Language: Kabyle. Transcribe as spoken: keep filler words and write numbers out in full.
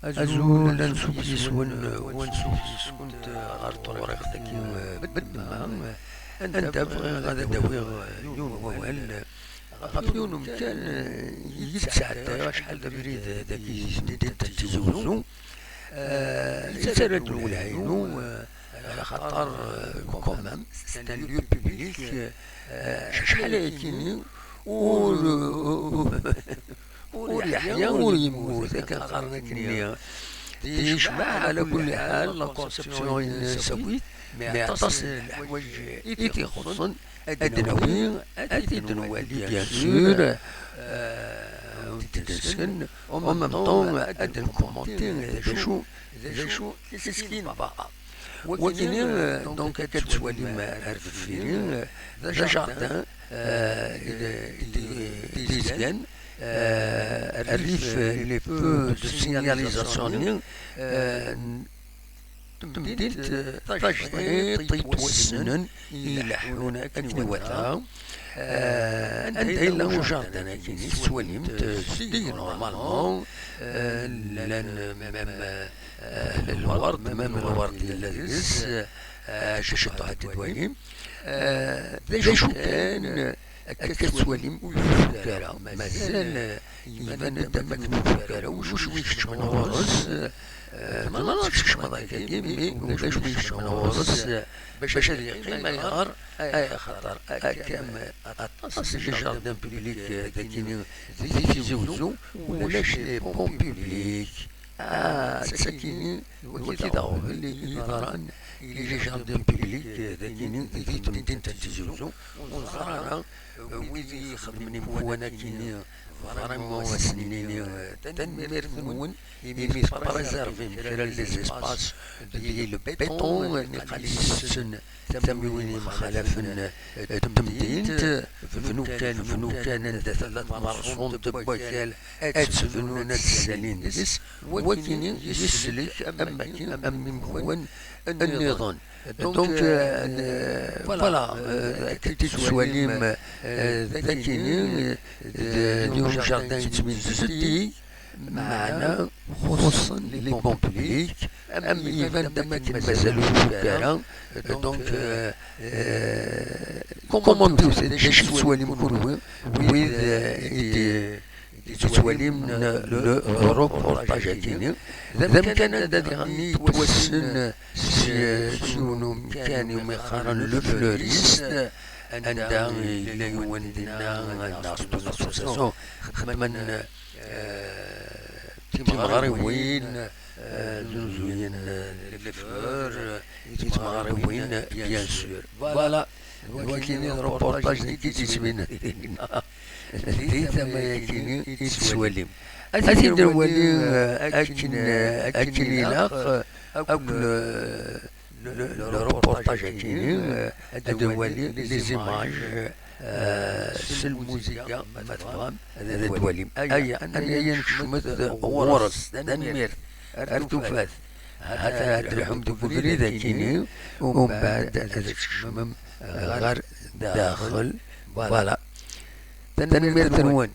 Azul, ansuf yes-wen, wansuf yes-kent ɣer tewriqt-agi n ddemma, anda bɣiɣ ad d-awiɣ yiwen n wawal ɣef yiwen umkan yettɛedday acḥal d abrid dagi di temdint n Tizi Uzzu. Yettarra-d lwelha-inu, axaṭer, quand même, c'est un lieu public, acḥal ayakini ur ur yeḥya, ur yemmut, akken qqaren akkenni. Yecbeḥ, ɛla kulli ḥal, la conception-ines akkit, mais aṭas n leḥwayeǧ i t-ixuṣṣen, ad d-nawi, ad t-id-nwali, bien sûr, euh, ad d-nsken, en même temps, ad d-nkumanti d acu, d acu, qu'est-ce qui ne va pas. Wakini, euh, donc, akka tettwalim ar deffir-i, euh, d ajardin, euh, d, d, d izgan, euh, rrif, euh, les feux de signalisation-nni, euh, n temdint, euh, tajdiṭ yettwassnen i ileḥḥun akken iwata, euh, anda yella ujardin-agi tettwalimt, euh, zeddig normalement, euh, llan, euh, même, euh, lwerd, même lwerd yella deg-s, euh, cceṭṭuḥ ad t-twalim. Euh, d acu kan, akka tettwalim ur ifuk ara, mazal, euh, iban-d am akken ur ifuk ara, ucwi ikeččmen ɣur-s, euh, tmennaḍ ad tkecmeḍ akkagi, mi ulac wi ikeččmen ɣur-s, euh, bac ad yeqqim. Ayɣer? Ay axaṭer akka am aṭas n jardin public, euh, dagini di Tizi Uzzu, ulac les ponts publics. Ah, d sakini, wagi d aɣbel i yeḍran i les jardins publics, euh, dagini di temdint n Tizi Uzzu. Ur neẓra ara, euh, wid i ixedmen imwan akini, vraiment ad sen-nini, euh, tanemmirt-nwen, imi tpréservim kra n les espaces di le béton, niqal isessen tamiwin yemxalafen, euh, n temdint, bnu kan, bnu kan anda tella tmerṣumt n wakal, ad tt-bnun, ad ssalin deg-s, wakini yeslek am wakken am imwan nniḍen. Donc, euh, n-, voilà, euh, akka i tettwalim, euh, d akini, euh, d, d un jardin yettbin zeddig, meɛna xuṣṣen les ponts publics, am iban-d am akken mazal ur ifuk ara. Donc, euh, euh, comment dire, d acu tettwalim kunwi, wid, euh, i d-, i d-yettwalim le reportage-agi-nni? D amkan anda diɣen i yettwassen s, s yiwen umkan umi qqaren Le Fleuriste, anda yella yiwen dinna, neɣ c'est une association, xeddmen, euh, timeɣriwin, euh, zzuzuyen, euh, les fleurs, euh, i tmeɣriwin, bien sûr. Voilà. D wakini d reportage nekk i d-yettbinen dinna. Di tama-yakini i tettwalim. Ad t-id-nwali, euh, akken, euh, akken ilaq, euh, akk le, le, le reportage-akini, euh, ad nwali les images, euh, s lmuzika, ma tebɣam, ad twalim. Aya, aya nekcmet ɣur-s. Tanemmirt. Ar tufat. Hata ad telḥum deg ubrid-akini, umbeɛd ad tkecmem ɣer daxel. Voilà. Tanemmirt-nwen.